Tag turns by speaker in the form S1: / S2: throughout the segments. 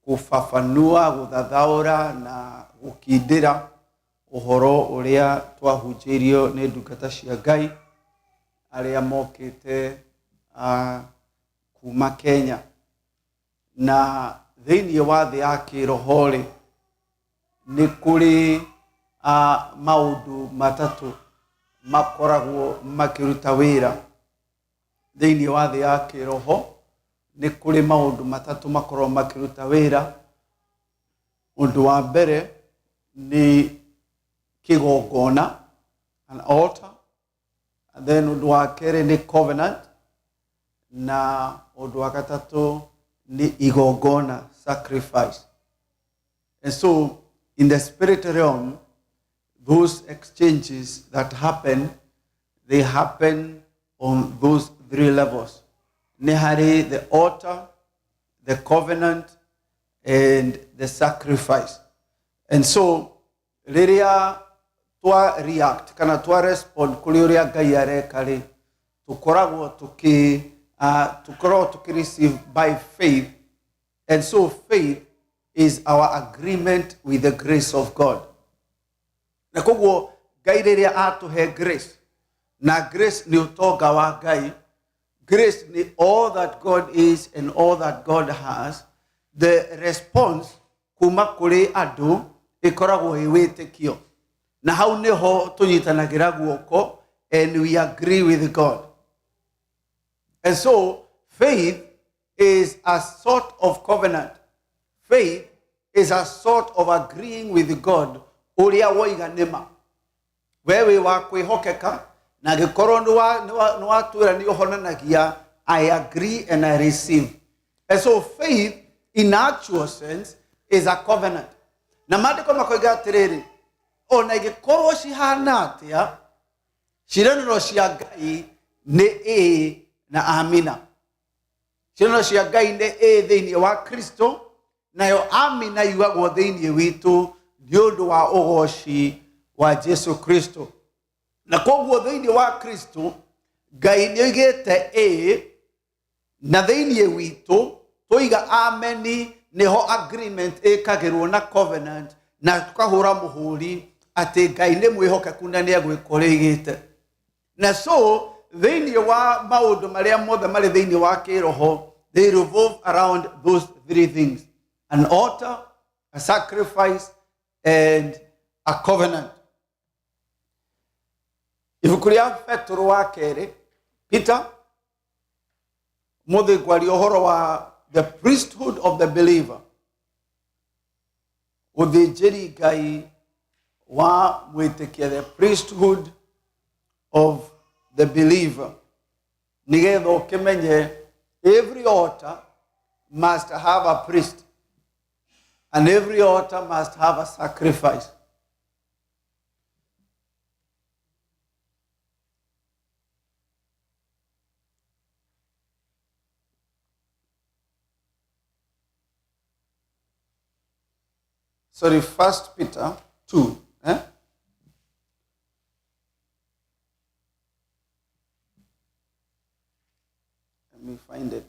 S1: Kũbabanua, gũthathaũra na gũkindĩra ũhoro ũrĩa twahunjĩirio nĩ ndungata cia Ngai arĩa mokĩte kuma Kenya. Na thĩinĩ wa thĩ ya kĩroho-rĩ, nĩ kũrĩ maũndũ matatũ makoragwo makĩruta wĩra. Thĩinĩ wa thĩ ya kĩroho, nĩ kũrĩ maũndũ matatũ makoragwo makĩruta wĩra. Ũndũ wa mbere nĩ kĩgongona, an altar, and then ũndũ wa kerĩ nĩ covenant, na ũndũ wa gatatũ nĩ igongona, sacrifice. And so in the spirit realm, those exchanges that happen, they happen on those three levels. Nĩ harĩ the altar, the covenant, and the sacrifice. And so rĩrĩa twa react kana twa respond kũrĩ ũrĩa Ngai areka rĩ, tũkoragwo tũkĩ tũkoragwo tũkĩ receive by faith. And so faith is our agreement with the grace of God. Na koguo Ngai rĩrĩa atũhe grace, na grace nĩ ũtonga wa Ngai, grace nĩ all that God is and all that God has, the response kuma kũrĩ andũ ĩkoragwo ĩ wĩtĩkio. Na hau nĩho tũnyitanagĩra guoko and we agree with God. And so faith is a sort of covenant. Faith is a sort of agreeing with God ũrĩa woiga nĩ ma. We wĩ wa kwĩhokeka na angĩkorwo nĩ watwĩra nĩ ũhonanagia, I agree and I receive. And so faith in actual sense is a covenant. Na maandĩko makoiga atĩrĩrĩ, ona ingĩkorwo cihana atĩa, ciĩranĩro cia Ngai nĩ ĩĩ na amina. Ciĩranĩro cia Ngai nĩ ĩĩ thĩinĩ wa Kristo, nayo amina yugagwo thĩinĩ witũ nĩ ũndũ wa ũgoci wa Jesu Kristo. Na koguo thĩinĩ wa Kristo Ngai nĩ oigĩte ĩĩ, na thĩinĩ witũ tũiga ameni, nĩho agreement ĩkagĩrwo na covenant, na tũkahũra mũhũri atĩ Ngai nĩ mwĩhokeku na nĩ egwĩka ũrĩa oigĩte. Na so thĩinĩ wa maũndũ marĩa mothe marĩ thĩinĩ wa kĩroho, they revolve around those three things: an altar, a sacrifice, and a covenant. Ibuku rĩa Petero wa kerĩ, Peter, mũthĩ ngwaria ũhoro wa the priesthood of the believer, ũthĩnjĩri Ngai wa mwĩtĩkia, the priesthood of the believer, nĩgetha ũkĩmenye every altar must have a priest and every altar must have a sacrifice. Sorry, First Peter 2. Eh? Let me find it.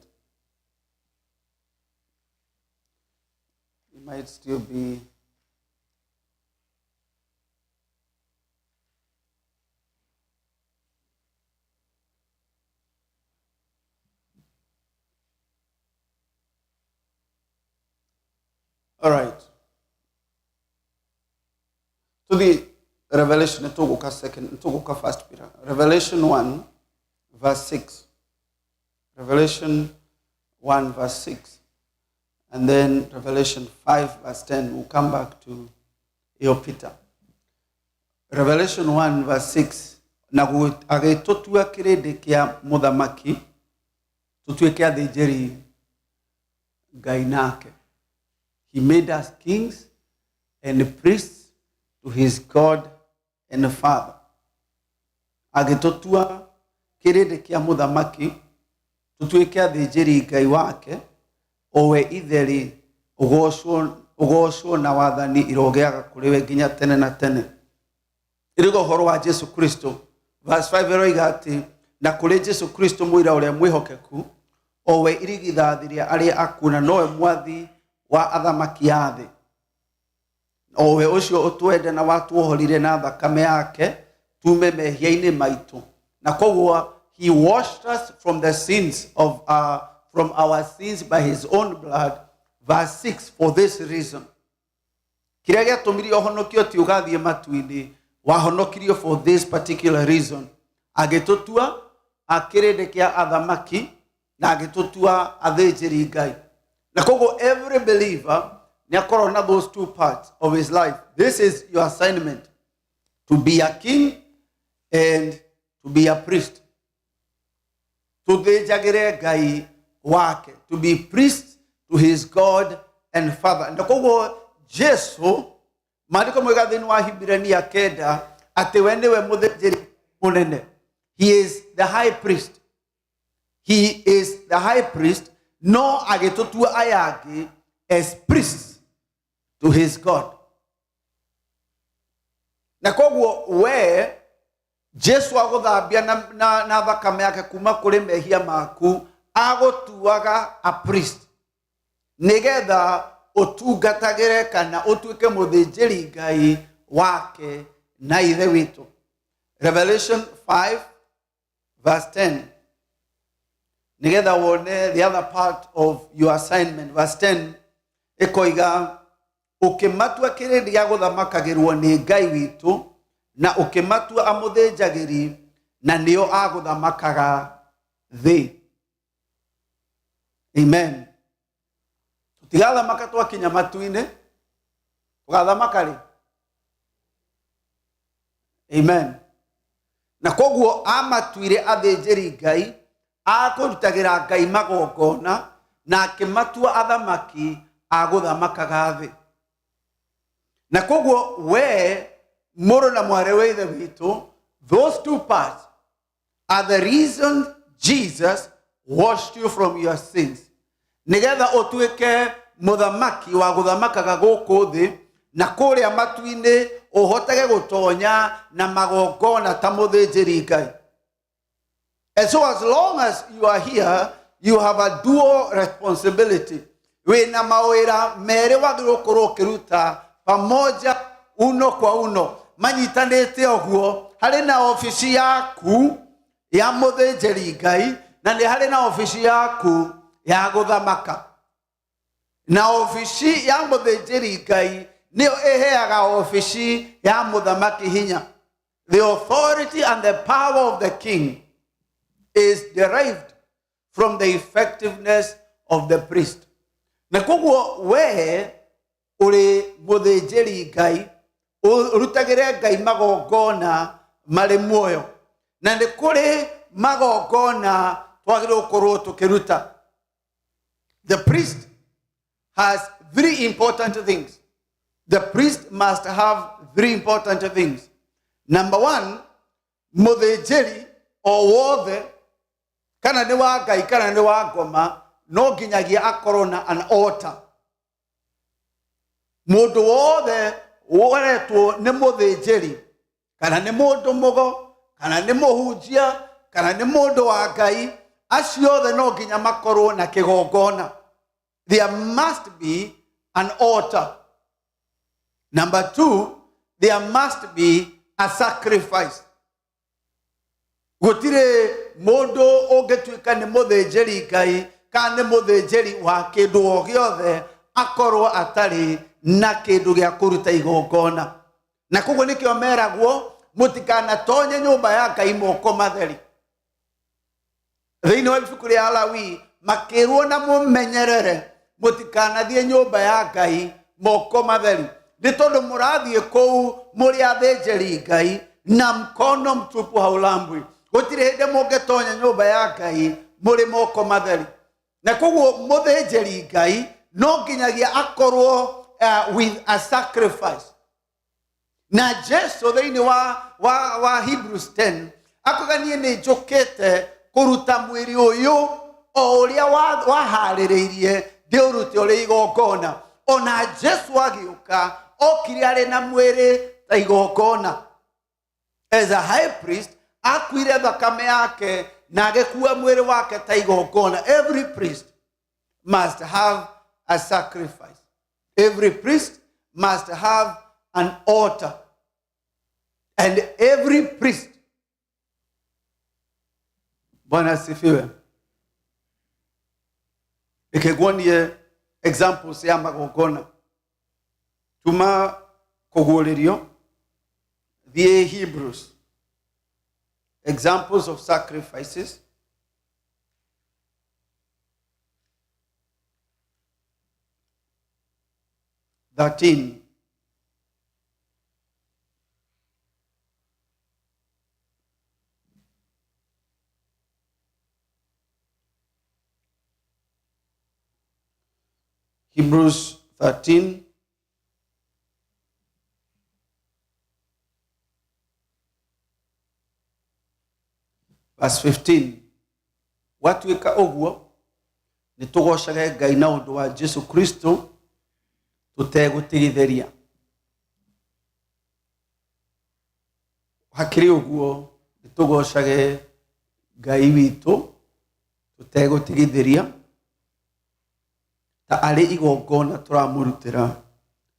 S1: It might still be. All right. To the Revelation, tuguka second, tuguka First Peter. Revelation 1, verse 6. Revelation 1, verse 6. And then Revelation 5, verse 10. We'll come back to your Peter. Revelation 1, verse 6. Na agĩtũtua kĩrĩndĩ kĩa mũthamaki, tũtuĩke athĩnjĩri Ngai nake. He made us kings and priests to his God and Father. Agĩtũtua kĩrĩndĩ kĩa mũthamaki, tũtuĩke athĩnjĩri Ngai wake, o we ithe-rĩ, ũgocwo na wathani irogĩaga kũrĩ we nginya tene na tene. Ĩrĩga ũhoro wa Jesu Kristo. Verse 5 ĩroiga atĩ, na kũrĩ Jesu Kristo mũira ũrĩa mwĩhokeku, o we irigithathi rĩa arĩa akuũ na nowe mwathi Wa athamaki a thĩ, o we ũcio ũtwende na watuohorire na thakame yake tume mehia-inĩ maitũ. Na koguo he washed us from the sins of from our sins by his own blood. Verse 6, for this reason, kĩrĩa gĩatũmire ũhonokio ti ũgathiĩ matu-inĩ, wahonokirio for this particular reason: agĩtũtua akĩrĩndĩ kĩa athamaki na agĩtũtua athĩnjĩri Ngai. Na koguo every believer nĩ akorwo na those two parts of his life. This is your assignment, to be a king and to be a priest, tũthĩnjagĩre Ngai wake, to be priest to his God and Father. Na koguo Jesu, maandĩko moiga thĩinĩ wa Hibirania 9 atĩ we nĩwe mũthĩnjĩri mũnene. He is the high priest. He is the high priest, no agĩtũtua aya angĩ as priests to his God. Na koguo we Jesu agũthambia na thakame yake kuma kũrĩ mehia maku, agũtuaga a priest nĩgetha ũtungatagĩre kana ũtuĩke mũthĩnjĩri Ngai wake na Ithe witũ. Revelation 5 verse 10, nĩgetha wone the other part of your assignment. Verse 10 ĩkoiga, "Ũkĩmatua kĩrĩndĩ gĩa gũthamakagĩrwo nĩ Ngai witũ, na ũkĩmatua amũthĩnjagĩri, na nĩo agũthamakaga thĩ." Amen. Tũtigathamaka twakinya matu-inĩ. Tũgathamaka rĩ? Amen. Na koguo amatuire athĩnjĩri Ngai akũrutagĩra Ngai magongona, na akĩmatua athamaki a gũthamakaga thĩ. Na koguo we, mũrũ na mwarĩ wa Ithe witũ, those two parts are the reason Jesus washed you from your sins, nĩgetha ũtuĩke mũthamaki wa gũthamakaga gũkũ thĩ, na kũrĩa matu-inĩ ũhotage gũtonya na magongona ta mũthĩnjĩri Ngai. And so as long as you are here, you have a dual responsibility. Wĩna mawĩra merĩ wagĩrĩirwo gũkorwo ũkĩruta pamoja, uno kwa uno, manyitanĩte ũguo. Harĩ na obici yaku ya mũthĩnjĩri Ngai, na nĩ harĩ na obici yaku ya gũthamaka. Na obici ya mũthĩnjĩri Ngai nĩyo ĩheaga obici ya mũthamaki hinya. The authority and the power of the king is derived from the effectiveness of the priest. Na koguo we ũrĩ mũthĩnjĩri Ngai, ũrutagĩre Ngai magongona marĩ muoyo. Na nĩ kũrĩ magongona twagĩrĩirwo gũkorwo tũkĩruta. The priest has three important things. The priest must have three important things. Number one, mũthĩnjĩri o wothe, kana nĩ wa Ngai kana nĩ wa ngoma, no nginyagia akorwo na an altar. Mũndũ wothe woretwo nĩ mũthĩnjĩri, kana nĩ mũndũ mũgo, kana nĩ mũhunjia, kana nĩ mũndũ wa Ngai, acio othe no nginya makorwo na kĩgongona. There must be an altar. Number two, there must be a sacrifice. Gũtirĩ mũndũ ũngĩtuĩka nĩ mũthĩnjĩri Ngai kana nĩ mũthĩnjĩri wa kĩndũ o gĩothe akorwo atarĩ na kĩndũ gĩa kũruta igongona. Na koguo nĩkĩo meragwo mũtikanatonye nyũmba ya Ngai moko matheri. Thĩinĩ wa ibuku rĩa Alawii makĩrwo na mũmenyerere mũtikanathiĩ nyũmba ya Ngai moko matheri, nĩ tondũ mũrathiĩ kũu mũrĩ athĩnjĩri Ngai, na mkono mtupu haulambwi. Gũtirĩ hĩndĩ mũngĩtonya nyũmba ya Ngai mũrĩ moko matheri. Na koguo mũthĩnjĩri Ngai no nginyagia akorwo with a sacrifice. Na Jesu thĩinĩ wa Hebrews 10 akuga, "Niĩ nĩ njũkĩte kũruta mwĩrĩ ũyũ o ũrĩa waharĩrĩirie ndĩũrute ũrĩ igongona." Ona Jesu agĩũka okire arĩ na mwĩrĩ ta igongona. As a high priest, akuire thakame yake na agĩkua mwĩrĩ wake ta igongona. Every priest must have a sacrifice. Every priest must have an altar. And every priest, Bwana asifiwe. Reke nguonie examples ya magongona. Tuma kũguũrĩrio, thiĩ Hebrews. Examples of sacrifices. 13. Hebrews 13. Verse 15. Gwatuĩka ũguo, nĩ tũgoocage Ngai na ũndũ wa Jesu Kristo tũtegũtigithĩria. Hakĩrĩ ũguo, nĩ tũgoocage Ngai witũ tũtegũtigithĩria, ta arĩ igongona tũramũrutĩra,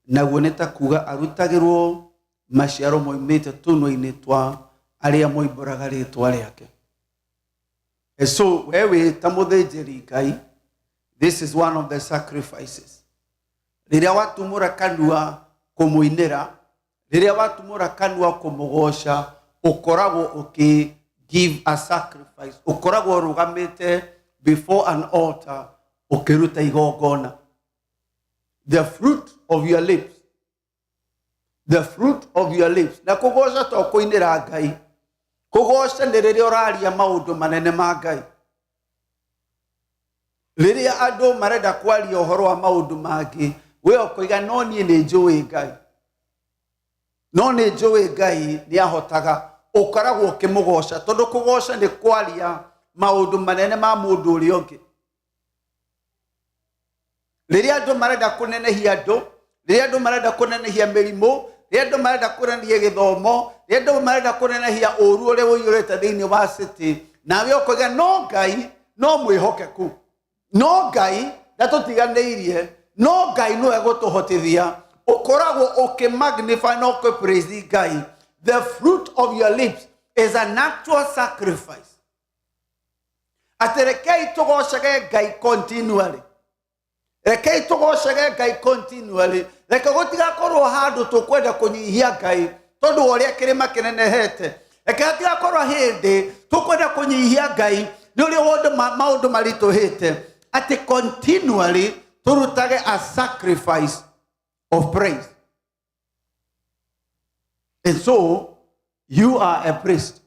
S1: naguo nĩ ta kuga arutagĩrwo maciaro moimĩte tũnua-inĩ twa arĩa moimbũraga rĩtwa rĩake. And so we wĩ ta mũthĩnjĩri Ngai, this is one of the sacrifices. Rĩrĩa watumũra kanua kũmũinĩra, rĩrĩa watumũra kanua kũmũgoca, ũkoragwo ũkĩ give a sacrifice, ũkoragwo ũrũgamĩte before an altar ũkĩruta igongona. The fruit of your lips, the fruit of your lips. Na kũgoca to kũinĩra Ngai, kũgoca nĩ rĩrĩa ũraria maũndũ manene ma Ngai. Rĩrĩa andũ marenda kwaria ũhoro wa maũndũ mangĩ, we ũkoiga no niĩ nĩ njũĩ Ngai, no nĩ njũĩ Ngai nĩ ahotaga. Ũkoragwo ũkĩmũgoca, tondũ kũgoca nĩ kwaria maũndũ manene ma mũndũ ũrĩa ũngĩ. Rĩrĩa andũ marenda kũnenehia andũ, rĩrĩa andũ marenda kũnenehia mĩrimũ, rĩrĩa andũ marenda kũnenehia gĩthomo, rĩrĩa andũ marenda kũnenehia ũru ũrĩa ũiyũrĩte thĩinĩ wa city, nawe ũkoiga no Ngai no mwĩhokeku, no Ngai ndatũtiganĩirie, no Ngai nĩwe gũtũhotithia. Ũkoragwo ũkĩ-magnify na ũkĩ-praise Ngai. The fruit of your lips is an actual sacrifice. Atĩ rekei tũgocage Ngai continually, rekei tũgocage Ngai continually. Reke gũtigakorwo handũ tũkwenda kũnyihia Ngai tondũ wa ũrĩa kĩrĩma kĩnenehete. Reke hatigakorwo hĩndĩ tũkwenda kũnyihia Ngai nĩ ũrĩa wothe maũndũ maritũhĩte. Atĩ continually tũrutage a sacrifice of praise. And so you are a priest.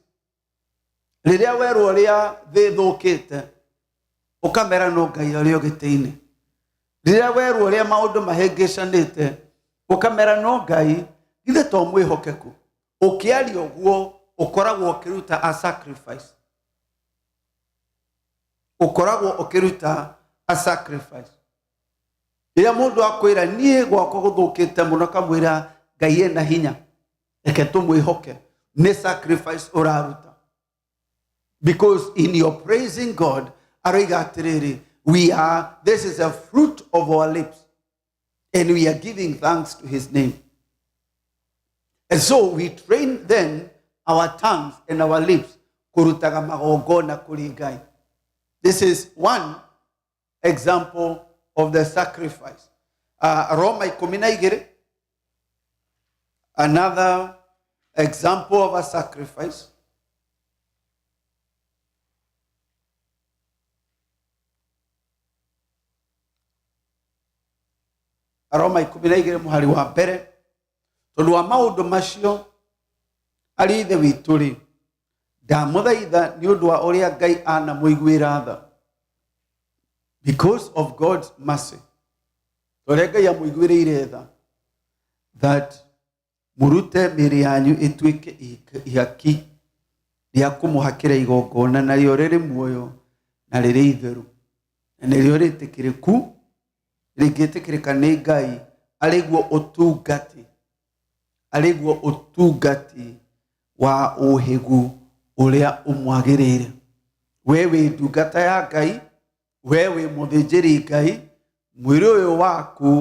S1: Rĩrĩa werwo ũrĩa thĩ ĩthũkĩte, ũkamera no Ngai arĩ o gĩtĩ-inĩ. Rĩrĩa werwo ũrĩa maũndũ mahĩngĩcanĩte, ũkamera no Ngai, githĩ to mwĩhokeku. Ũkĩaria ũguo, ũkoragwo ũkĩruta a sacrifice. Ũkoragwo ũkĩruta a sacrifice. Rĩrĩa mũndũ akwĩra niĩ gwakwa gũthũkĩte mũno, kamwĩra Ngai ena hinya, reke tũmwĩhoke, nĩ sacrifice ũraruta. Because in your praising God, aroiga atĩrĩrĩ, this is a fruit of our lips, and we are giving thanks to his name. And so we train then our tongues and our lips kũrutaga magongona kũrĩ Ngai. This is one example of the sacrifice. Roma ikũmi na igĩrĩ, another example of a sacrifice. Roma ikũmi na igĩrĩ mũhari wa mbere, tondũ wa maũndũ macio arĩ ithe witũ rĩ, ndamũthaitha nĩ ũndũ wa ũrĩa Ngai anamũiguĩra tha. Because of God's mercy, ũrĩa Ngai amũiguĩrĩire tha, that mũrute mĩĩrĩ yanyu ĩtuĩke ihaki rĩa kũmũhakĩra igongona, narĩo rĩrĩ muoyo na rĩrĩ itheru, na nĩrĩo rĩtĩkĩrĩku, rĩngĩtĩkĩrĩka nĩ Ngai, arĩguo ũtungati, arĩguo ũtungati wa ũhĩgu ũrĩa ũmwagĩrĩire. We wĩ ndungata ya Ngai, we wĩ mũthĩnjĩri Ngai, Mwĩrĩ ũyũ waku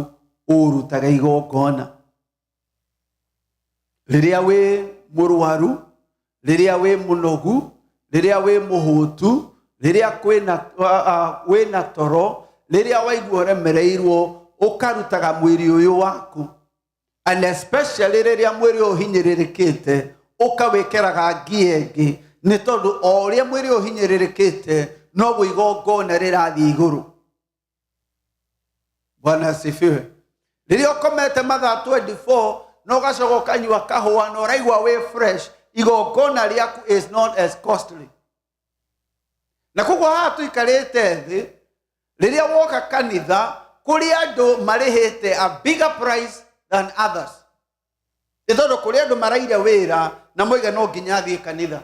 S1: ũũrutage igongona. Rĩrĩa wĩ mũrwaru, rĩrĩa wĩ mũnogu, rĩrĩa wĩ mũhũtu, rĩrĩa kwĩna wĩna toro, rĩrĩa waigua ũremereirwo, ũkarutaga mwĩrĩ ũyũ waku. And especially rĩrĩa mwĩrĩ ũyũ ũhinyĩrĩrĩkĩte, ũkawĩkĩraga ngia ĩngĩ, nĩ tondũ o ũrĩa mwĩrĩ ũyũ ũhinyĩrĩrĩkĩte, noguo igongona rĩrathiĩ igũrũ. Bwana asifiwe. Rĩrĩa ũkomete mathaa 24 na ũgacoka ũkanyua kahũa na ũraigua wĩ fresh, igongona rĩaku is not as costly. Na koguo haha tũikarĩte thĩ, rĩrĩa woka kanitha, kũrĩ andũ marĩhĩte a bigger price than others. Nĩ tondũ kũrĩ andũ maraire wĩra na moiga no nginya athiĩ kanitha.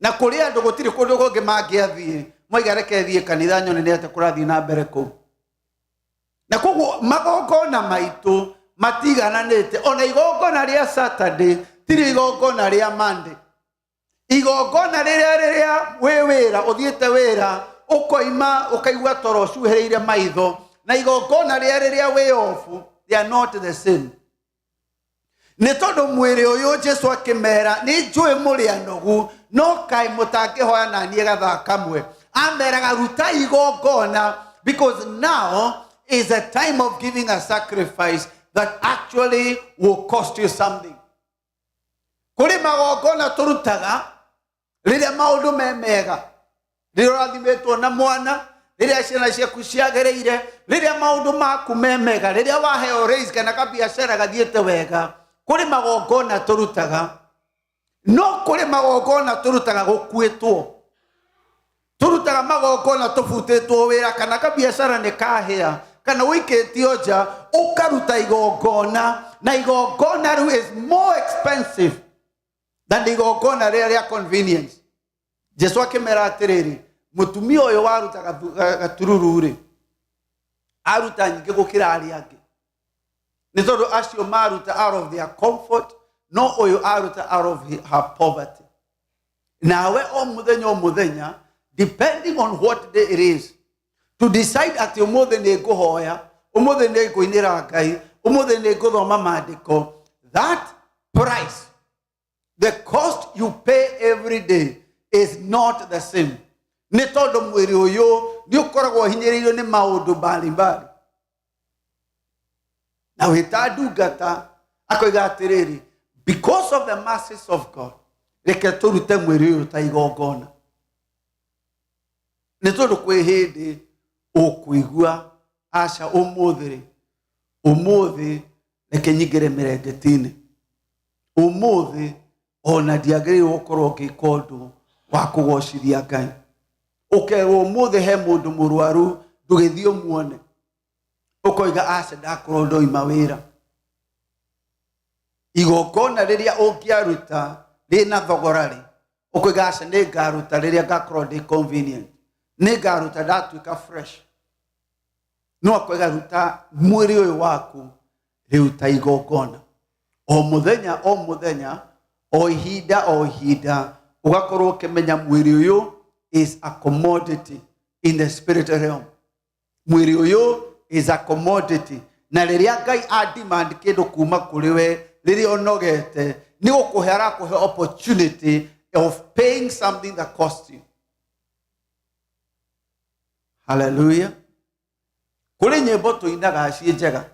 S1: Na kũrĩ andũ gũtirĩ kũndũ kũngĩ mangĩathiĩ, moiga reke thiĩ kanitha nyone nĩ atĩa kũrathiĩ na mbere kũu. Na koguo magongona maitũ matigananĩte. Ona igongona rĩa Saturday tirĩ igongona rĩa Monday. Igongona rĩrĩa rĩrĩa wĩ wĩra, ũthiĩte wĩra, ũkoima ũkaigua toro ũcuhĩrĩire maitho, na igongona rĩa rĩrĩa wĩ off, they are not the same. Nĩ tondũ mwĩrĩ ũyũ Jesu akĩmera, nĩ njũĩ mũrĩ anogu, no kaĩ mũtangĩhoya na niĩ gathaa kamwe. Ameraga ruta igongona, because now is a time of giving a sacrifice that actually will cost you something. Kũrĩ magongona tũrutaga rĩrĩa maũndũ me mega, rĩrĩa ũrathimĩtwo na mwana, rĩrĩa ciana ciaku ciagĩrĩire, rĩrĩa maũndũ maku me mega, rĩrĩa waheo raise kana kabiacara gathiĩte wega, kũrĩ magongona tũrutaga. No kũrĩ magongona tũrutaga gũkuĩtwo, tũrutaga magongona tũbutĩtwo wĩra kana kabiacara nĩ kahĩa kana ũikĩtio nja, ũkaruta igongona, na igongona rĩu is more expensive than igongona rĩrĩa rĩa convenience. Jesu akĩmera atĩrĩrĩ, mũtumia ũyũ waruta gatururu rĩ, aruta nyingĩ gũkĩra arĩa angĩ, nĩ tondũ acio maruta out of their comfort, no ũyũ aruta out of her poverty. Nawe o mũthenya o mũthenya, depending on what day it is, to decide atĩ ũmũthĩ nĩ ngũhoya, ũmũthĩ nĩ ngũinĩra Ngai, ũmũthĩ nĩ ngũthoma maandĩko, that price, the cost you pay every day is not the same. Nĩ tondũ mwĩrĩ ũyũ nĩ ũkoragwo ũhinyĩrĩirio nĩ maũndũ mbalimbali. Na wĩta ndungata akoiga atĩrĩrĩ, because of the mercies of God, reke tũrute mwĩrĩ ũyũ ta igongona. Nĩ tondũ kwĩ hĩndĩ ũkũigua aca, ũmũthĩ rĩ, ũmũthĩ reke nyingĩre mĩrengeti-inĩ, ũmũthĩ ona ndiagĩrĩirwo gũkorwo ngĩka ũndũ wa kũgocithia Ngai. Ũkerwo ũmũthĩ he mũndũ mũrwaru, ndũgĩthiĩ ũmuone, ũkoiga aca, ndakorwo ndoima wĩra. Igongona rĩrĩa ũngĩaruta rĩna thogora rĩ, ũkoiga aca, nĩ ngaruta rĩrĩa ngakorwo ndĩ convenient, nĩ ngaruta ndatuĩka fresh. No akoiga ruta mwĩrĩ ũyũ waku rĩu ta igongona. O mũthenya o mũthenya, o ihinda o ihinda, ũgakorwo ũkĩmenya mwĩrĩ ũyũ is a commodity in the spirit realm. Mwĩrĩ ũyũ is a commodity, na rĩrĩa Ngai a demand kĩndũ kuma kũrĩ we, rĩrĩa ũnogete, nĩ gũkũhe arakũhe opportunity of paying something that costs you. Hallelujah. Kũrĩ nyĩmbo tũinaga ciĩ njega,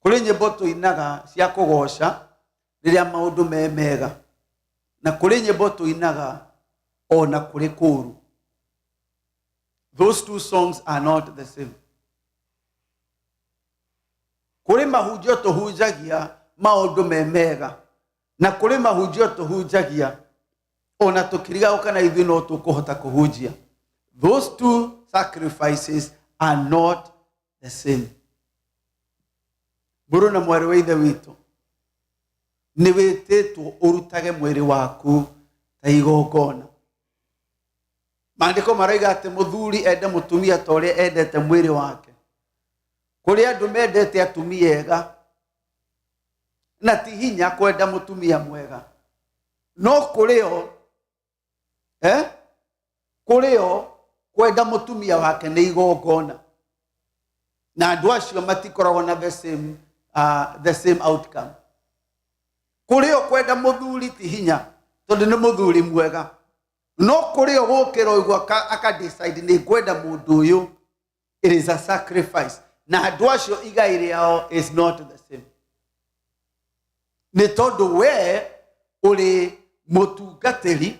S1: kũrĩ nyĩmbo tũinaga cia kũgoca rĩrĩa maũndũ me mega, na kũrĩ nyĩmbo tũinaga ona kũrĩ kũũru. Those two songs are not the same. Kũrĩ mahunjio tũhunjagia maũndũ me mega, na kũrĩ mahunjio tũhunjagia ona tũkĩrigagwo kana ithuĩ no tũkũhota kũhunjia. Those two sacrifices are not the same. Mũrũ na mwarĩ wa Ithe witũ, nĩ wĩtĩtwo ũrutage mwĩrĩ waku ta igongona. Maandĩko maroiga atĩ mũthuri ende mũtumia ta ũrĩa endete mwĩrĩ wake. Kũrĩ andũ mendete atumia ega, na ti hinya kwenda mũtumia mwega, no kũrĩ o kwenda mũtumia wake nĩ igongona. Na andũ acio matikoragwo na the same outcome. Kũrĩ o kwenda mũthuri ti hinya, tondũ nĩ mũthuri mwega, no kũrĩ o gũkĩra ũguo aka decide nĩ ngwenda mũndũ ũyũ, it is a sacrifice. Na andũ acio igai rĩao is not the same, nĩ tondũ we ũrĩ mũtungatĩri,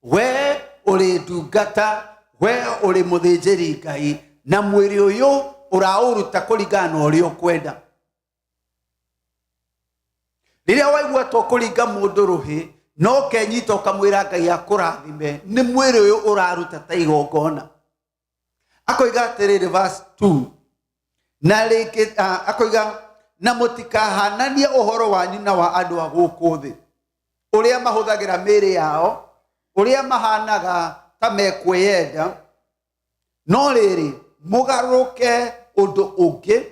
S1: we ũrĩ ndungata, we ũrĩ mũthĩnjĩri Ngai, na mwĩrĩ ũyũ ũraũruta kũringana na ũrĩa ũkwenda. Rĩrĩa waigua to kũringa mũndũ rũhĩ no kenyita ũkamwĩra Ngai akũrathime, nĩ mwĩrĩ ũyũ ũraruta ta igongona. Akoiga atĩrĩrĩ, verse 2, na rĩngĩ akoiga, "Na mũtikahananie ũhoro wanyu na wa andũ a gũkũ thĩ, ũrĩa mahũthagĩra mĩĩrĩ yao, ũrĩa mahanaga ta mekwĩyenda, no rĩrĩ, mũgarũrũke ũndũ ũngĩ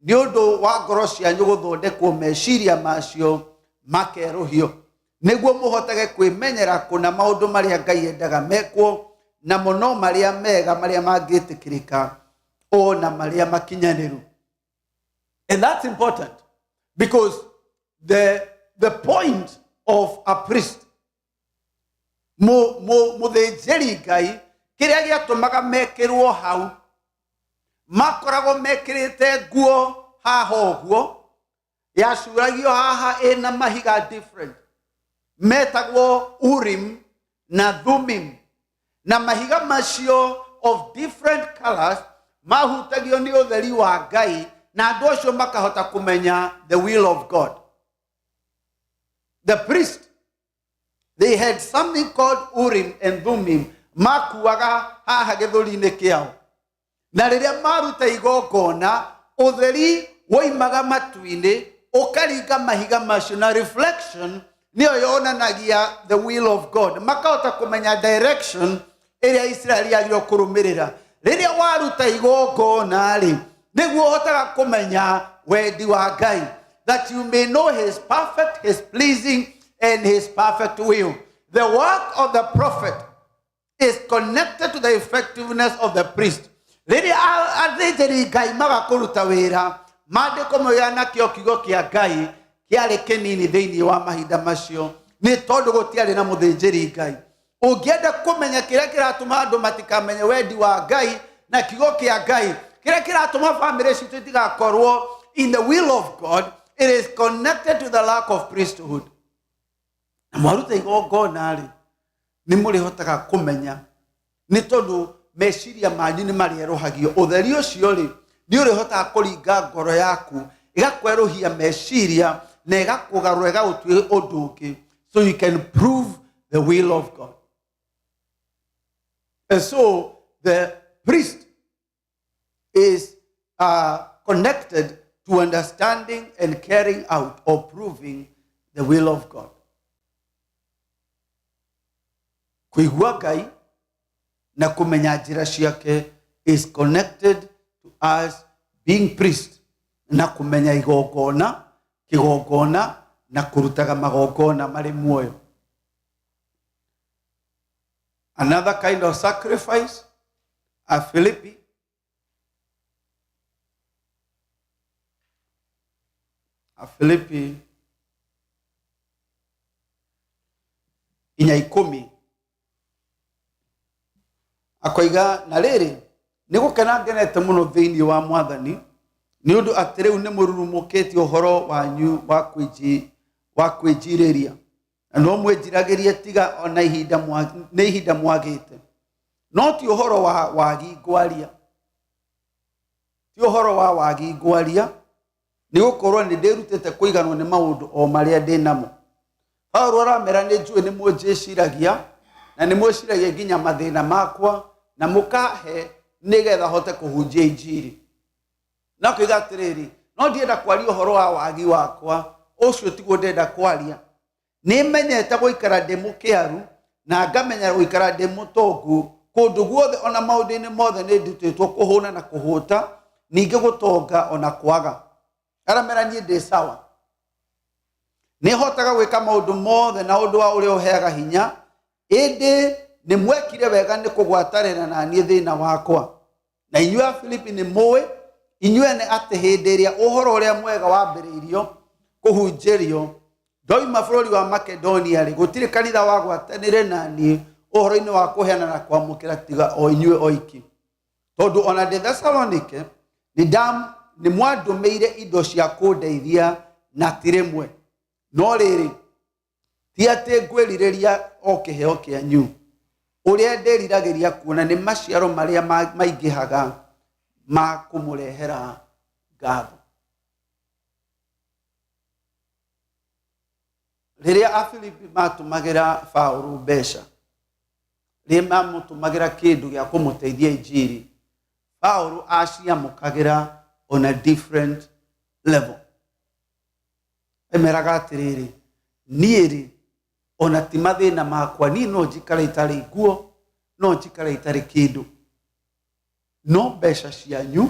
S1: nĩ ũndũ wa ngoro cianyu gũthondekwo meciria macio makerũhio, nĩguo mũhotage kwĩmenyera kũna maũndũ marĩa Ngai endaga mekwo, na mũno marĩa mega, marĩa mangĩtĩkĩrĩka, o na marĩa makinyanĩru." And that's important because the point of a priest, mũthĩnjĩri Ngai, kĩrĩa gĩatũmaga mekĩrwo hau, makoragwo mekĩrĩte nguo haha ũguo yacuragio haha ĩna mahiga different metagwo Urim na Thumim, na mahiga macio of different colors mahutagio nĩ ũtheri wa Ngai, na andũ acio makahota kũmenya the will of God. The priest, they had something called Urim and Thummim makuaga haha gĩthũri-inĩ kĩao, na rĩrĩa maruta igongona, ũtheri woimaga matu-inĩ ũkaringa mahiga macio, na reflection nĩyo yonanagia the will of God. Makahota kũmenya direction ĩrĩa Isiraeli yagĩrĩirwo kũrũmĩrĩra. Rĩrĩa waruta igongona rĩ, nĩguo ũhotaga kũmenya wendi wa Ngai, that you may know his perfect, his pleasing and his perfect will. The work of the prophet is connected to the effectiveness of the priest. Rĩrĩa athĩnjĩri Ngai maga kũruta wĩra, maandĩko moigaga nakĩo kiugo kĩa Ngai kĩarĩ kĩnini thĩinĩ wa mahinda macio, nĩ tondũ gũtiarĩ na mũthĩnjĩri Ngai. Ũngĩenda kũmenya kĩrĩa kĩratũma andũ matikamenye wendi wa Ngai na kiugo kĩa Ngai, kĩrĩa kĩratũma famĩlĩ citũ itigakorwo in the will of God, it is connected to the lack of priesthood. Na mwaruta igongona rĩ, nĩ mũrĩhotaga kũmenya, nĩ tondũ meciria manyu nĩ marĩerũhagio. Ũtheri ũcio rĩ, nĩ ũrĩhotaga kũringa ngoro yaku, ĩgakwerũhia meciria na ĩgakũgarũra, ĩgagũtua ũndũ ũngĩ, so you can prove the will of God. And so the priest is connected to understanding and carrying out or proving the will of God. Kũigua Ngai na kũmenya njĩra ciake is connected to us being priest na kũmenya igongona, kĩgongona, na kũrutaga magongona marĩ muoyo. Another kind of sacrifice, a Philippi a Filipi 4:10, akoiga, "Na rĩrĩ, nĩ gũkena ngenete mũno thĩinĩ wa Mwathani nĩ ũndũ atĩ rĩu nĩ mũrurumũkĩtie ũhoro wanyu wa kwĩnjirĩria, na no mwĩnjiragĩrie, tiga ona ihinda nĩ ihinda mwagĩte. No ti ũhoro wa wagi ngwaria, ti ũhoro wa wagi ngwaria, nĩ gũkorwo nĩ ndĩrutĩte kũiganwo nĩ maũndũ o marĩa ndĩ namo." Paulo aramera, "Nĩ njũĩ nĩ mũnjĩciragia, na nĩ mwĩciragia nginya mathĩna makwa, na mũkahe nĩgetha hote kũhunjia injiri." Na koiga atĩrĩrĩ, "No ndienda kwaria ũhoro wa wagi wakwa, ũcio tiguo ndenda kwaria. Nĩ menyete gũikara ndĩ mũkĩaru na ngamenya gũikara ndĩ mũtongu. Kũndũ guothe ona maũndũ-inĩ mothe nĩ ndutĩtwo kũhũna na kũhũta, ningĩ gũtonga ona kwaga." Aramera, "Niĩ ndĩ sawa, nĩ hotaga gwĩka maũndũ mothe na ũndũ wa ũrĩa ũheaga hinya. Ĩndĩ nĩ mwekire wega nĩ kũgwatanĩra na niĩ thĩna wakwa. Na inyuĩ a Filipi nĩ mũĩ Inyuene atĩ hĩndĩ ĩrĩa ũhoro ũrĩa mwega wambĩrĩirio kũhunjĩrio ndoima bũrũri wa Makedonia rĩ, gũtirĩ kanitha wagwatanĩre na niĩ ũhoro-inĩ wa kũheana na kwamũkĩra tiga o inyuĩ oiki. Tondũ ona ndĩ Thesalonike nĩ mwandũmĩire indo cia kũndeithia na ti rĩmwe. No rĩrĩ, ti atĩ ngwĩrirĩria o kĩheo kĩanyu, ũrĩa ndĩriragĩria kuona nĩ maciaro marĩa maingĩhaga ma kũmũrehera ngatho. Rĩrĩa Afilipi matũmagĩra Paũlũ mbeca, rĩrĩa mamũtũmagĩra kĩndũ gĩa kũmũteithia injiri, Paũlũ aciamũkagĩra on a different level. Emeraga atĩrĩrĩ, niĩ rĩ, ona ti mathĩna makwa, niĩ no njikare itarĩ nguo, no njikare itarĩ kĩndũ, no mbeca cianyu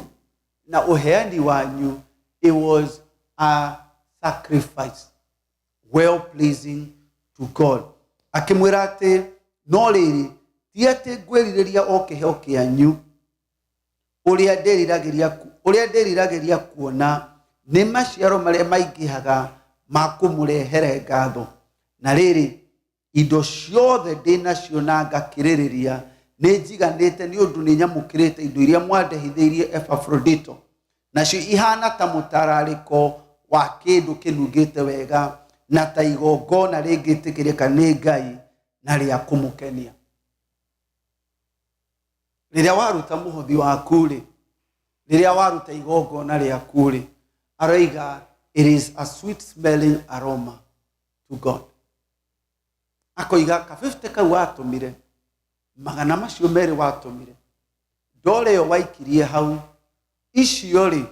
S1: na ũheani wanyu, it was a sacrifice well pleasing to God. Akĩmwĩra atĩ no rĩrĩ, ti atĩ ngwĩrirĩria o kĩheo kĩanyu, ũrĩa ndĩriragĩria kuona nĩ maciaro marĩa maingĩhaga ma kũmũrehere ngatho. Na rĩrĩ, indo ciothe ndĩ nacio na ngakĩrĩrĩria nĩ njiganĩte, nĩ ũndũ nĩ nyamũkĩrĩte indo iria mwandehithĩirie Epafrodito, nacio ihana ta mũtararĩko wa kĩndũ kĩnungĩte wega na ta igongona rĩngĩtĩkĩrĩka nĩ Ngai na rĩa kũmũkenia. Rĩrĩa waruta mũhothi waku rĩ, rĩrĩa waruta igongona rĩaku rĩ, aroiga it is a sweet smelling aroma to God. Akoiga ka 50 kau watũmire, 200 watũmire, ndore ĩyo waikirie hau, icio rĩ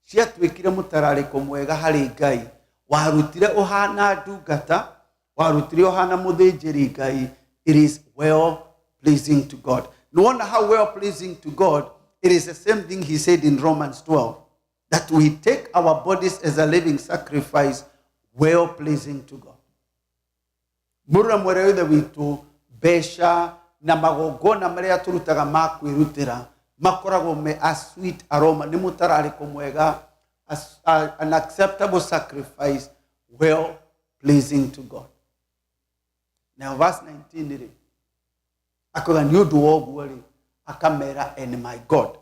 S1: ciatuĩkire mũtararĩko mwega harĩ Ngai. Warutire ũhana ndungata, warutire ũhana mũthĩnjĩri Ngai, it is well pleasing to God. Nĩwona how well pleasing to God, it is the same thing he said in Romans 12, that we take our bodies as a living sacrifice, well pleasing to God. Mũrũ na mwarĩ wa Ithe witũ, mbeca na magongona marĩa tũrutaga ma kwĩrutĩra makoragwo me a sweet aroma, nĩ mũtararĩko mwega, an acceptable sacrifice, well pleasing to God. Now verse 19 rĩ, akoiga nĩ ũndũ wa ũguo rĩ, akamera and my God,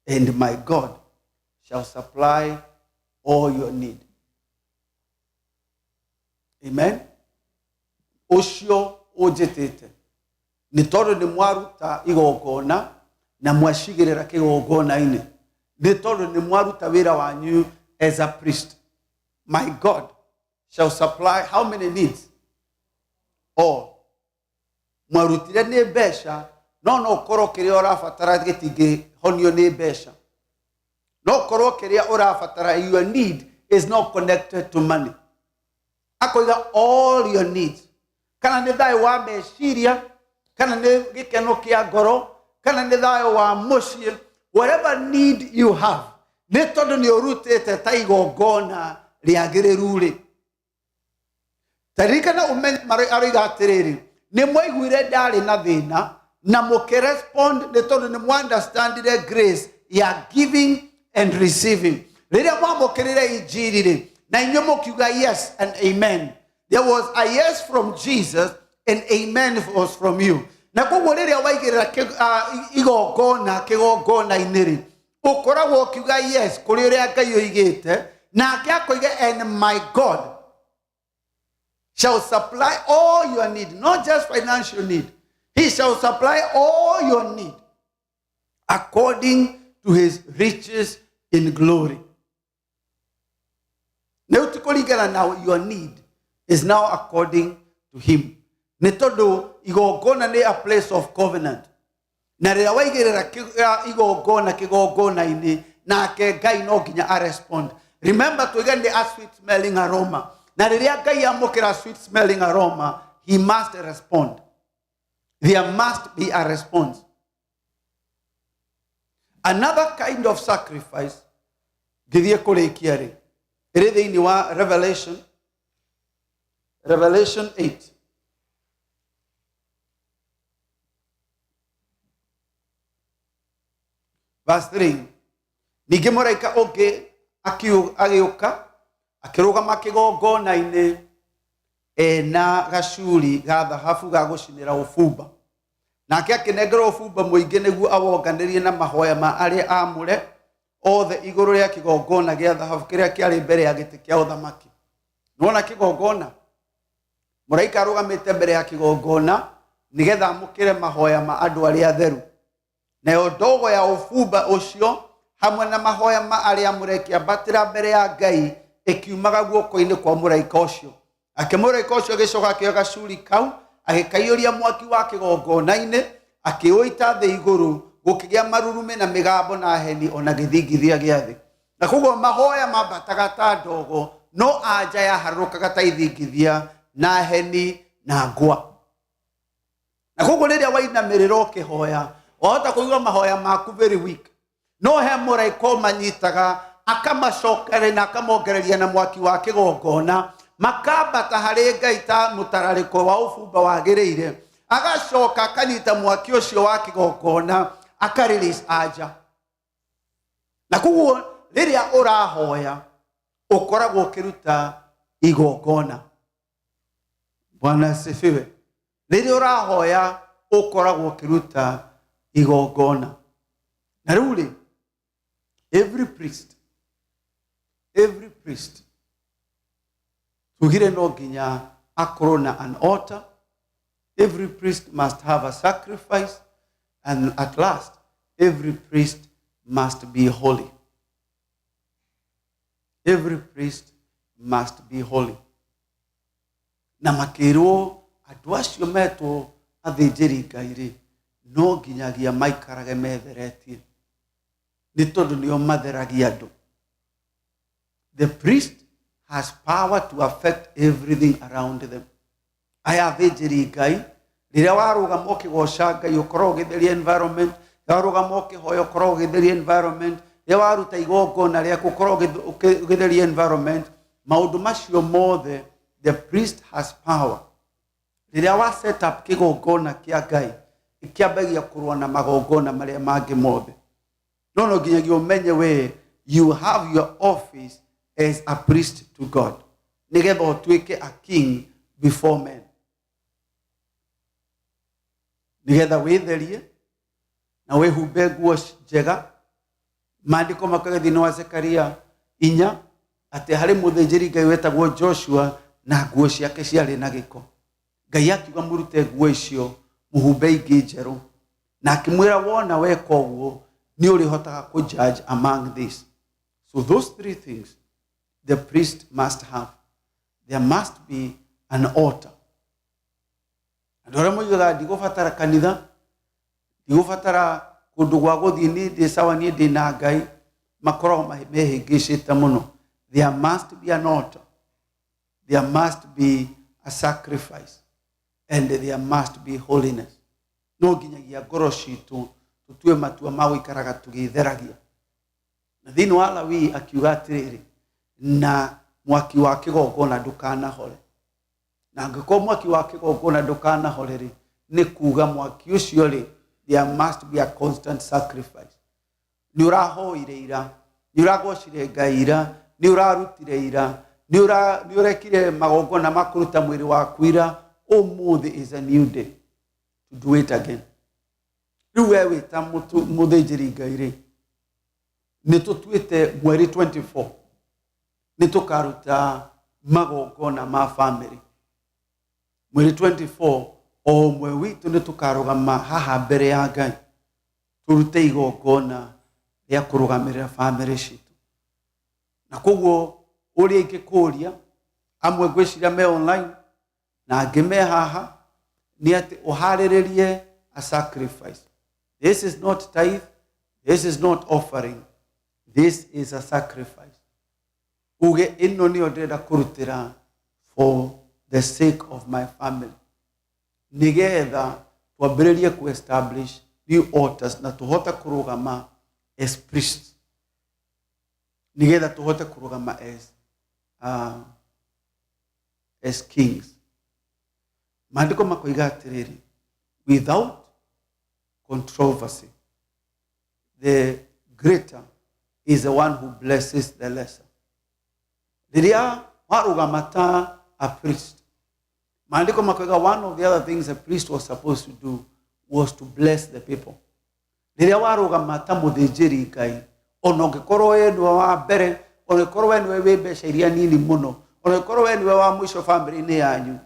S1: and my God shall supply all your need. Amen. Ũcio ũnjĩtĩte nĩ tondũ nĩ mwaruta igongona na mwacigĩrĩra kĩgongona-inĩ, nĩ tondũ nĩ mwaruta wĩra wanyu as a priest. My God shall supply how many needs? All. Mwarutire nĩ mbeca, no no ũkorwo kĩrĩa ũrabatara gĩtingĩhonio nĩ mbeca. No ũkorwo kĩrĩa ũrabatara, your need is not connected to money. Akoiga all your needs. Kana nĩ thayũ wa meciria, kana nĩ gĩkeno kĩa ngoro, kana nĩ thayũ wa mũciĩ, whatever need you have, nĩ tondũ nĩ ũrutĩte ta igongona rĩagĩrĩru rĩ. Taririkana ũmenye aroiga atĩrĩrĩ, nĩ mwaiguire ndarĩ na thĩna na mũkĩrespond, nĩ tondũ nĩ mwa-understandire grace ya giving and receiving. Rĩrĩa mwamũkĩrire injiri rĩ, na inyuĩ mũkiuga yes and amen. There was a yes from Jesus and amen was from you. Na koguo rĩrĩa waigĩrĩra igongona kĩgongona-inĩ rĩ, ũkoragwo ũkiuga yes kũrĩ ũrĩa Ngai oigĩte, nake akoiga and my God shall supply all your need, not just financial need. He shall supply all your need according to his riches in glory. Nĩ ũtikũringana na your need is now according to him. Nĩ tondũ igongona nĩ a place of covenant. Na rĩrĩa waigĩrĩra igongona kĩgongona-inĩ, nake Ngai no nginya a respond. Remember tuiga nĩ a sweet smelling aroma. Na rĩrĩa Ngai amũkĩra sweet smelling aroma, he must respond. There must be a response. Another kind of sacrifice, ngĩthiĩ kũrĩkia rĩ, ĩrĩ thĩinĩ wa Revelation, Revelation 8. Verse 3. Ningĩ mũraika ũngĩ agĩũka akĩrũgama kĩgongona-inĩ ena gacuri ga thahabu ga gũcinĩra ũbumba. Nake akĩnengerwo ũbumba mũingĩ nĩguo awonganĩrie na mahoya ma arĩa aamũre othe igũrũ rĩa kĩgongona gĩa thahabu kĩrĩa kĩarĩ mbere ya gĩtĩ kĩa ũthamaki. Nĩwona kĩgongona? Mũraika arũgamĩte mbere ya kĩgongona nĩgetha amũkĩre mahoya ma andũ arĩa atheru. Nayo ndogo ya ũbumba ũcio hamwe na mahoya ma arĩa amũre ĩkĩambatĩra mbere ya Ngai ĩkiumaga guoko-inĩ kwa mũraika ũcio. Nake mũraika ũcio agĩcoka akĩoya gacuri kau agĩkaiyũria mwaki wa kĩgongona-inĩ akĩũita thĩ igũrũ, gũkĩgĩa marurumĩ na mĩgambo na heni o na gĩthingithia gĩa thĩ. Na koguo mahoya mambataga ta ndogo, no anja yaharũrũkaga ta ithingithia na heni na ngwa. Na koguo rĩrĩa wainamĩrĩra ũkĩhoya, wahota kũigua mahoya maku very weak, no he mũraika ũmanyitaga akamacokereria na akamongereria na mwaki wa kĩgongona, makambata harĩ Ngai ta mũtararĩko wa ũbumba wagĩrĩire. Agacoka akanyita mwaki ũcio wa kĩgongona aka release anja. Na koguo rĩrĩa ũrahoya ũkoragwo ũkĩruta igongona. Bwana asifiwe. Rĩrĩa ũrahoya ũkoragwo ũkĩruta igongona. Na rĩu rĩ, every priest tugire no nginya akorwo na an altar. Every priest must have a sacrifice, and at last every priest must be holy. Every priest must be holy. Na makĩrwo andũ acio metwo athĩnjĩri Ngai rĩ, no nginyagia maikarage metheretie, nĩ tondũ nĩo matheragia andũ. The priest has power to affect everything around them. Aya athĩnjĩri Ngai, rĩrĩa warũgama ũkĩgoca Ngai ũkoragwo ũgĩtheria environment, rĩrĩa warũgama ũkĩhoya ũkoragwo ũgĩtheria environment, rĩrĩa waruta igongona rĩaku ũkoragwo ũgĩtheria environment. Maũndũ macio mothe, the priest has power. Rĩrĩa wa set up kĩgongona kĩa Ngai, kĩambagia kũrũa na magongona marĩa mangĩ mothe. No no nginyagia ũmenye we you have your office as a priest to God, nĩgetha ũtuĩke a king before men, nĩgetha wĩtherie na wĩhumbe nguo njega. Maandĩko makoiga thĩinĩ wa Zekaria 4 atĩ harĩ mũthĩnjĩri Ngai wetagwo Joshua na nguo ciake ciarĩ na gĩko. Ngai akiuga mũrute nguo icio mũhumbe ingĩ njerũ, na akĩmwĩra wona weka ũguo nĩ ũrĩhotaga kũ judge among this. So those three things the priest must have. There must be an altar. Andũ arĩa moigaga ndigũbatara kanitha, ndigũbatara kũndũ gwa gũthiĩ, niĩ ndĩ sawa, niĩ ndĩ na Ngai, makoragwo mehĩngĩcĩte mũno. There must be an altar, there must be a sacrifice, and there must be holiness. No nginyagia ngoro citũ tũtue matua ma gũikaraga tũgĩtheragia. Na thĩinĩ wa Lawii akiuga atĩrĩrĩ, na mwaki wa kĩgongona ndũkanahore. Na angĩkorwo mwaki wa kĩgongona ndũkanahore rĩ, nĩ kuga mwaki ũcio rĩ, there must be a constant sacrifice. Nĩ ũrahoire ira, nĩ ũragocire Ngai ira, nĩ ũrarutire ira, nĩ ũrekire magongona ma kũruta mwĩrĩ waku ira, ũmũthĩ is a new day to do it again. Rĩu we wĩ ta mũthĩnjĩri Ngai rĩ, nĩ tũtuĩte mweri 24 nĩ tũkaruta magongona ma family. Mweri 24 o ũmwe witũ nĩ tũkarũgama haha mbere ya Ngai tũrute igongona rĩa kũrũgamĩrĩra family citũ. Na koguo ũrĩa ingĩkũria, amwe ngwĩciria me online na angĩ me haha, nĩ atĩ ũharĩrĩrie a sacrifice. This is not tithe, this is not offering, this is a sacrifice. Uge ĩno nĩyo ndĩrenda kũrutĩra for the sake of my family, nĩgetha twambĩrĩrie ku establish new altars na tũhote kũrũgama as priests, nĩgetha tũhote kũrũgama as kings. Maandĩko makoiga atĩrĩrĩ, without controversy the greater He is the one who blesses the lesser. Rĩrĩa warũgama ta a priest, maandĩko makoiga one of the other things a priest was supposed to do was to bless the people. Rĩrĩa warũgama ta mũthĩnjĩri Ngai, ona ũngĩkorwo we nĩwe wa mbere, ona ũngĩkorwo we nĩwe wĩ mbeca iria nini mũno, ona ũngĩkorwo we nĩwe wa mũico bamĩrĩ-inĩ yanyu,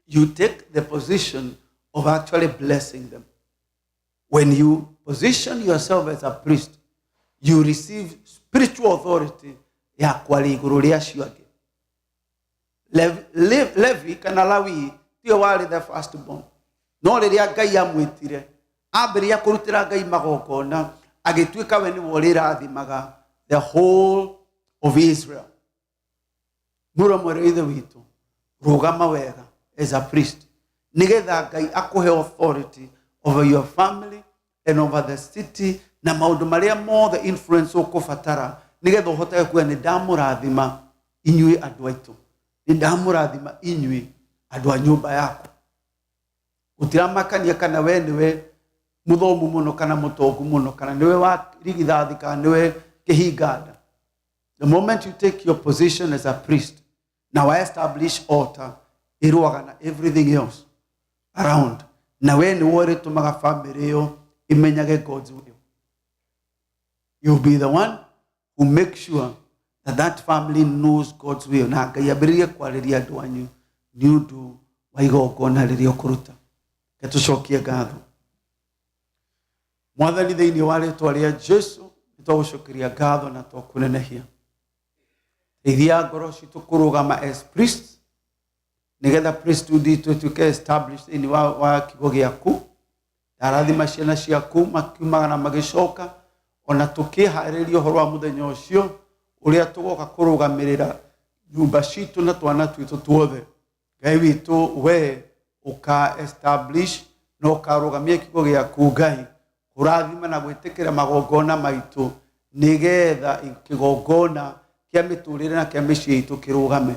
S1: you take the position of actually blessing them. When you position yourself as a priest, you receive spiritual authority ya kwaria igũrũ rĩa acio angĩ. Levi kana Lawi tiwe warĩ the first born, no rĩrĩa Ngai amwĩtire, ambĩrĩria kũrutĩra Ngai magongona, agĩtuĩka we nĩwe ũrĩrathimaga the whole of Israel. Mũrũ mwere ithe witũ, rũgama wega as a priest, nĩgetha Ngai akũhe authority over your family and over the city na maũndũ marĩa mothe influence ũkũbatara, nĩgetha ũhotage kuga, "Nĩ ndamũrathima inyuĩ andũ aitũ, nĩ ndamũrathima inyuĩ andũ a nyũmba yakwa." Gũtiramakania kana we nĩwe mũthomu mũno kana mũtongu mũno, kana nĩwe wa rigithathi kana nĩwe kĩhinganda. The moment you take your position as a priest, now I establish altar ĩrũaga na everything else around, na we nĩwe ũrĩtũmaga family ĩyo ĩmenyage God's will. You'll be the one who make sure that that family knows God's will, na Ngai ambĩrĩrie kwarĩria andũ anyu nĩ ũndũ wa igongona rĩrĩa ũkũruta. Reke tũcokie ngatho. Mwathani, thĩinĩ wa rĩtwa rĩa Jesu, nĩ twagũcokeria ngatho na twakũnenehia. Teithia ngoro citũ kũrũgama as priests, nĩgetha priesthood itũ ĩtuĩke established thĩinĩ wa kiugo gĩaku. Ndarathima ciana ciaku makiumaga na magĩcoka, ona tũkĩharĩria ũhoro wa mũthenya ũcio ũrĩa tũgoka kũrũgamĩrĩra nyũmba citũ na twana twitũ tuothe. Ngai witũ, we ũka establish na ũkarũgamia kiugo gĩaku, Ngai, kũrathima na gwĩtĩkĩra magongona maitũ, nĩgetha kĩgongona kĩa mĩtũrĩre na kĩa mĩciĩ itũ kĩrũgame.